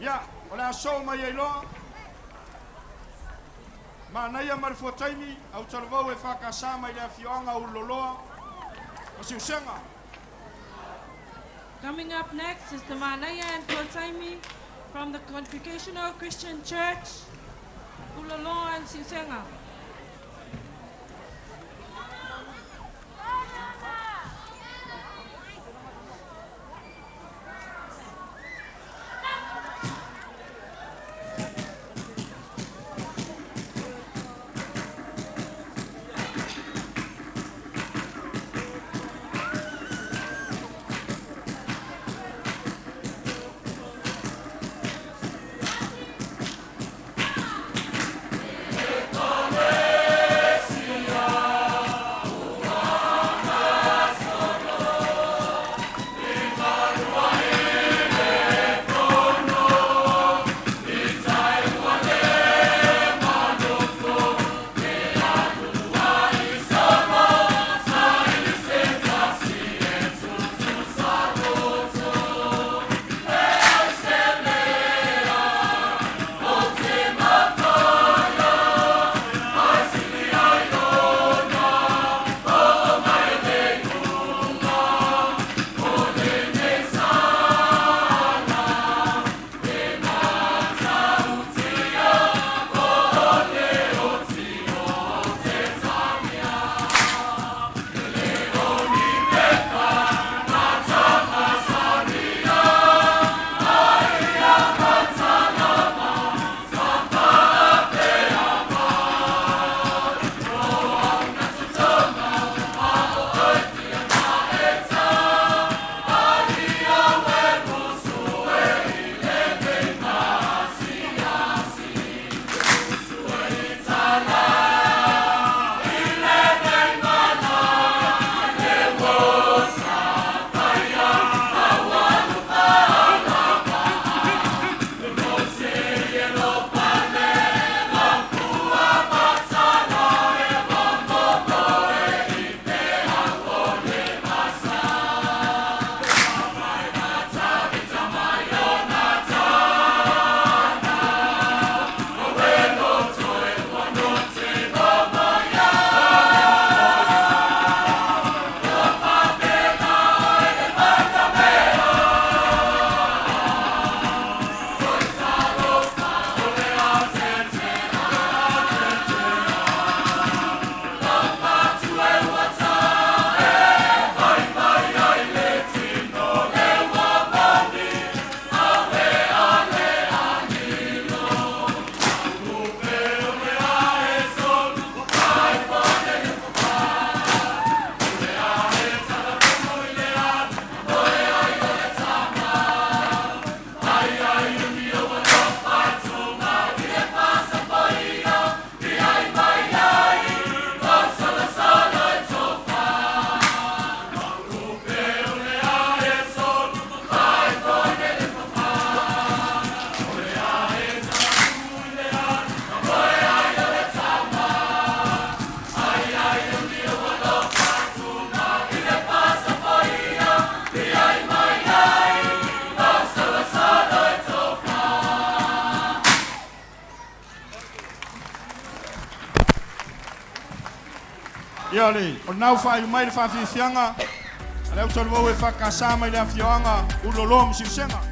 Ia, o le a soo mai ai loa. Manaia ma le Fuataimi, Autalavou EFKS mai le afioaga o Ululoloa ma Siusega. Coming up next is the Manaia and Fuataimi from the Congregational Christian Church, Ululoloa and Siusega. Ia le, o lena ua faaiu mai le faafiafiaga a le Autalavou EFKS mai le afioaga Ululoloa ma Siusega.